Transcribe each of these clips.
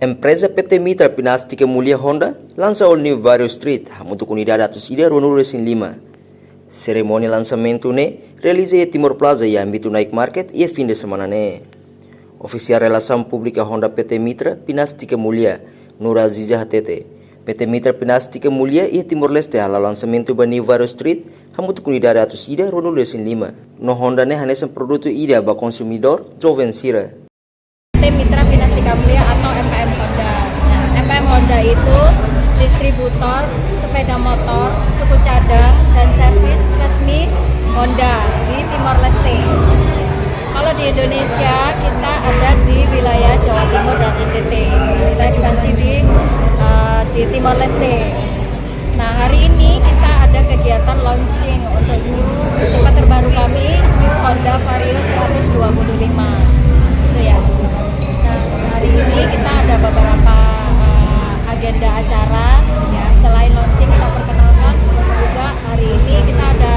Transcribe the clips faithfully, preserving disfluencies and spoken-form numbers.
Empreza P T Mitra Pinastika Mulia Honda lansa All New Vario Street, hamutuk unidade atus ida ruanulu-resin-lima. Serimónia lansamentu ne'e realiza iha Timor Plaza iha ámbitu Night Market iha fin de semana ne'e. Ofisiál Relasaun Públika Honda P T Mitra Pinastika Mulia, Nura Aziza hatete, P T Mitra Pinastika Mulia iha Timor-Leste hala'o lansamentu ba New Vario Street, hamutuk unidade atus ida ruanulu-resin-lima. No Honda ne'e hanesan produtu ida ba konsumidór joven sira. P T Mitra Pinastika Mulia atau M P M Honda. Nah, M P M Honda itu distributor sepeda motor, suku cadang, dan servis resmi Honda di Timor Leste. Kalau di Indonesia, kita ada di wilayah Jawa Timur dan N T T. Kita ekspansi di, eh, di Timor Leste. Nah, hari ini kita ada kegiatan launching untuk new, tempat terbaru kami, new Honda Vario seratus dua puluh lima. Itu ya. Nah, hari ini kita ada beberapa, eh, agenda acara, ya. Selain launching, kita perkenalkan juga, hari ini kita ada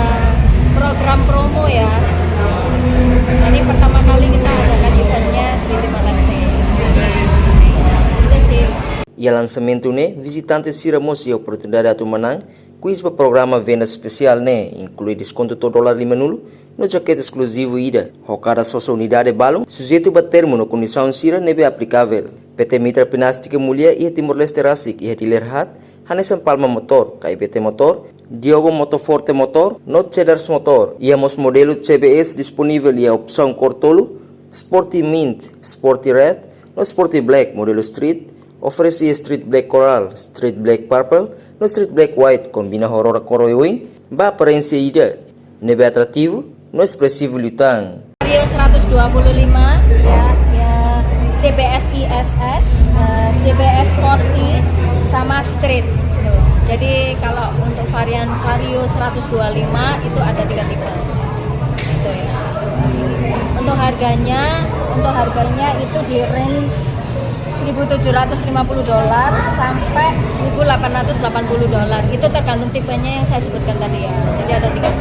program promo, ya. Jadi pertama kali kita adakan eventnya di Timor Leste. Itu sih. Iha lansamentu ne'e, vizitante sira mós iha oportunidade atu manán kuis ba programa venda espesiál ne'e, inklui deskontu to'o dolar lima-nulu no jakete eskluzivu ida, ho kada sosa unidade balun, sujeitu ba termu no kondisaun sira ne'ebé aplikavel. P T Mitra Pinastika Mulia iha Timor-Leste rasik iha dealer haat, hanesan Palma Motor, K B T Motor, Diogo Motoforte Motor, no Cedars Motor. Iha mós modelu C B S disponivel iha opsaun kór tolu, Sporty Mint, Sporty Red, no Sporty Black modelu street, oferese Street Black Coral, Street Black Purple, no Street Black White kombina ho rora kór oioin, ba aparénsia ida ne'ebé atrativu no espresivu liután. Vario seratus dua puluh lima, ya, ya, C B S I S S, eh, C B S Sporty, sama Street. Tuh. Jadi kalau untuk varian Vario seratus dua puluh lima itu ada tiga tipe. Gitu ya. Untuk harganya, untuk harganya itu di range seribu tujuh ratus lima puluh dolar sampai seribu delapan ratus delapan puluh dolar. Itu tergantung tipenya yang saya sebutkan tadi ya. Jadi ada tiga.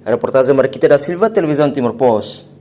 Reportajen Marquita da Silva, Televizaun Timor Post.